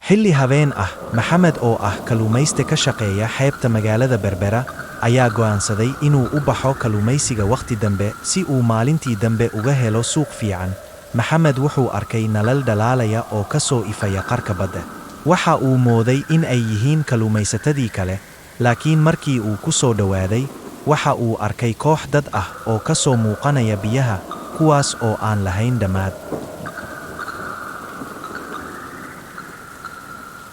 Xilli habeen ah, Maxamed oo ah kalluumayste ka shaqeeya xeebta magaalada Berbera ayaa go'aansaday inuu u baxo kalluumaysiga wakhti dambe si uu maalintii dambe uga helo suuq fiican. Maxamed wuxuu arkay nalal dhalaalaya oo ka soo ifaya qarka badda. Waxa uu mooday in ay yihiin kalluumaysatadii kale, laakiin markii uu ku soo dhowaaday, waxa uu arkay koox dad ah oo ka soo muuqanaya biyaha, kuwaas oo aan lahayn dhammaad.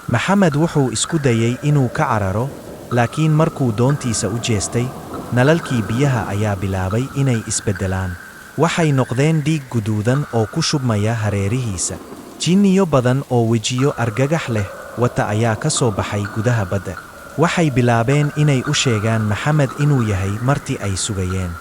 Maxamed wuxuu isku dayay inuu ka cararo, laakiin markuu doontiisa u jeestay, nalalkii biyaha ayaa bilaabay inay isbeddelaan. Waxay noqdeen dhiig guduudan oo ku shubmaya hareerihiisa. Jinniyo badan oo wejiyo argagax leh wata ayaa ka soo baxay gudaha badda. Waxay bilaabeen inay u sheegaan Maxamed inuu yahay marti ay sugayeen.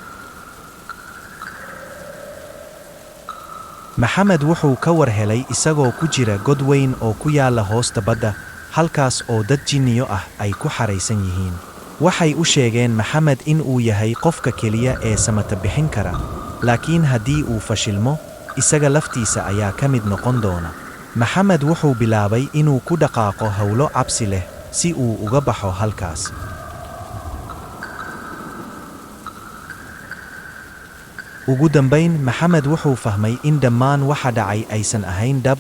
Maxamed wuxuu ka war helay isagoo ku jira god weyn oo ku yaalla hoosta badda, halkaas oo dad jinniyo ah ay ku xaraysan yihiin. Waxay u sheegeen Maxamed in uu yahay qofka keliya ee samata bixin kara, laakiin haddii uu fashilmo, isaga laftiisa ayaa ka mid noqon doona. Maxamed wuxuu bilaabay inuu ku dhaqaaqo hawlo cabsi leh si uu uga baxo halkaas. Ugu dambayn, Maxamed wuxuu fahmay in dhammaan waxa dhacay aysan ahayn dhab,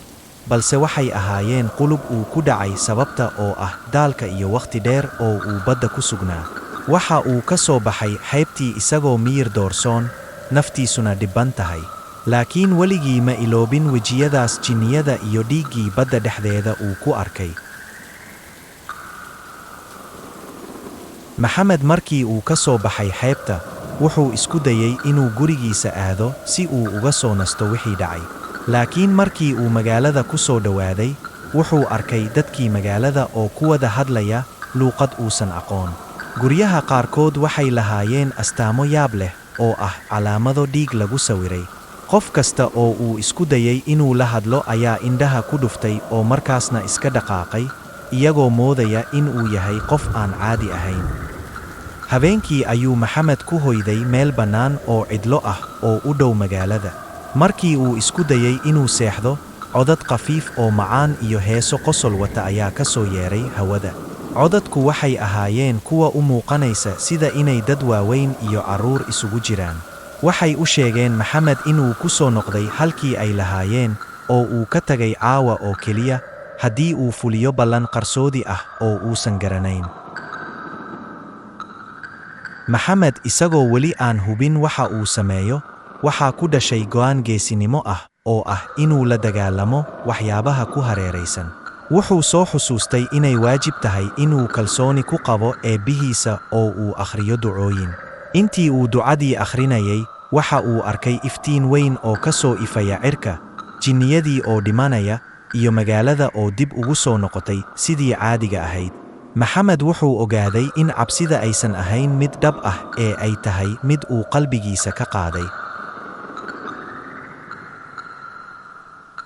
balse waxay ahaayeen qulub uu ku dhacay sababta oo ah daalka iyo wakhti dheer oo uu badda ku sugnaa. Waxa uu ka soo baxay xeebtii isagoo miyir doorsoon, naftiisuna dhibban tahay. Laakiin weligii ma iloobin wejiyadaas jinniyada iyo dhiiggii badda dhexdeeda uu ku arkay. Maxamed markii uu ka soo baxay xeebta, wuxuu isku dayay inuu gurigiisa aado si uu uga soo nasto wixii dhacay. Laakiin markii uu magaalada ku soo dhowaaday, wuxuu arkay dadkii magaalada oo ku wada hadlaya luuqad uusan aqoon. Guryaha qaarkood waxay lahaayeen astaamo yaab leh oo ah calaamado dhiig lagu sawiray. Qof kasta oo uu isku dayay inuu la hadlo ayaa indhaha ku dhuftay oo markaasna iska dhaqaaqay, iyagoo moodaya in uu yahay qof aan caadi ahayn. Habeenkii ayuu Maxamed ku hoyday meel bannaan oo cidlo ah oo u dhow magaalada. Markii uu isku dayay inuu seexdo, codad khafiif oo macaan iyo heeso qosol wata ayaa ka soo yeeray hawada. Codadku waxay ahaayeen kuwa u muuqanaysa sida inay dad waaweyn iyo carruur isugu jiraan. Waxay u sheegeen Maxamed inuu ku soo noqday halkii ay lahaayeen oo uu ka tagay caawa oo keliya haddii uu fuliyo ballan qarsoodi ah oo uusan garanayn. Maxamed isagoo weli aan hubin waxa uu sameeyo, waxaa ku dhashay go'aan geesinimo ah oo ah inuu la dagaallamo waxyaabaha ku hareeraysan. Wuxuu soo xusuustay inay waajib tahay inuu kalsooni ku qabo Eebbihiisa oo uu akhriyo ducooyin. Intii uu ducadii akhrinayay, waxa uu arkay iftiin weyn oo ka soo ifaya cirka, jinniyadii oo dhimanaya, iyo magaalada oo dib ugu soo noqotay sidii caadiga ahayd. Maxamed wuxuu ogaaday in cabsida aysan ahayn mid dhab ah ee ay tahay mid uu qalbigiisa ka qaaday.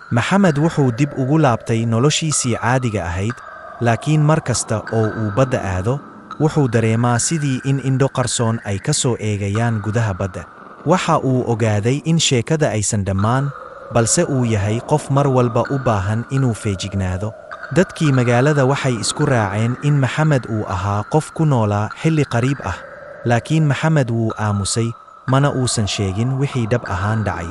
Maxamed wuxuu dib ugu laabtay noloshiisii caadiga ahayd, laakiin mar kasta oo uu badda aado, wuxuu dareemaa sidii in indho qarsoon ay ka soo eegayaan gudaha badda. Waxa uu ogaaday in sheekada aysan dhammaan, balse uu yahay qof mar walba u baahan inuu feejignaado. Dadkii magaalada waxay isku raaceen in Maxamed uu ahaa qof ku noolaa xilli qariib ah, laakiin Maxamed wuu aamusay, mana uusan sheegin wixii dhab ahaan dhacay.